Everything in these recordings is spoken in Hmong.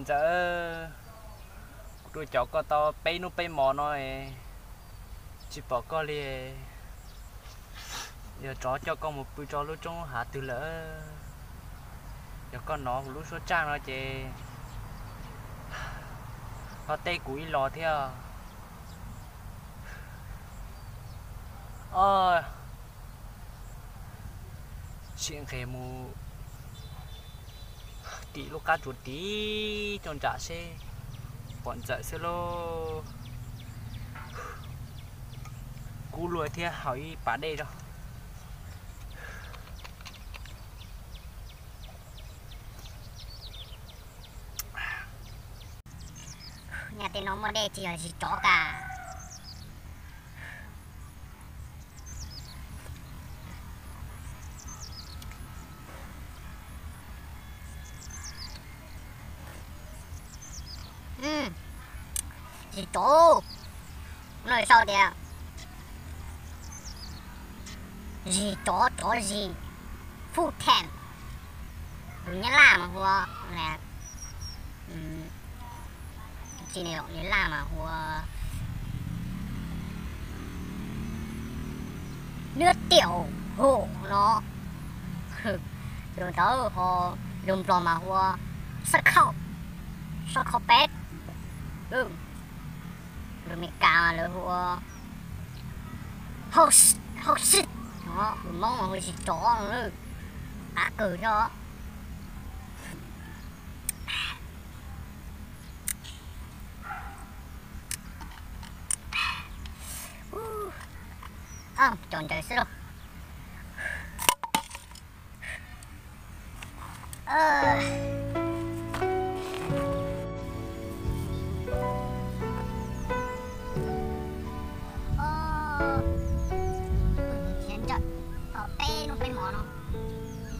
Ntxawm, kuv tuaj cov koj tau peb hnub peb hmo no tsis pom koj li. Yog tsov coj koj mus pw rau lub roob hav twg lawm? Yog koj hnov kuv lub suab tsaj no ces ho teb kuv ib los thiab. Sim nqes mus tim lub qab tsuas tid coj nram seb pom Ntxawm xwb lauj. Kub luaj thiab haus ib pas dej tso. Nyaj tej no muaj dej tsis yog zis tsov kas. Zis tsov, no sau tias zis tsov, tsov zis, full time. Lus Nyab Laj mas hu ua, tsis, Nyab Laj mas hu ua nước tiểu hổ no. Lus ntawd ho, lus Nplog mas hu ua sab khauj, sab khauj peb. Lus Meskas mas lawv hu ua hauj sij, lus Hmoob mas hu ua zis tsov no. Qab kawg thiab. Cov ntawd xwb lauj. Khiav ntsawm tau peb hnub peb hmo no,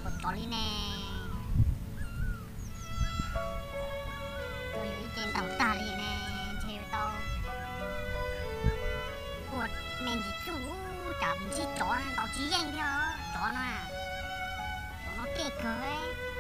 ua tsov li ne. Ua yus ib ce ntaus tag li ne, ntshe yuav tau ua me ntsis txuj, tsam ntsib tsov ntaus tsis yeej thiab tsov na. Tsov no tej kawg.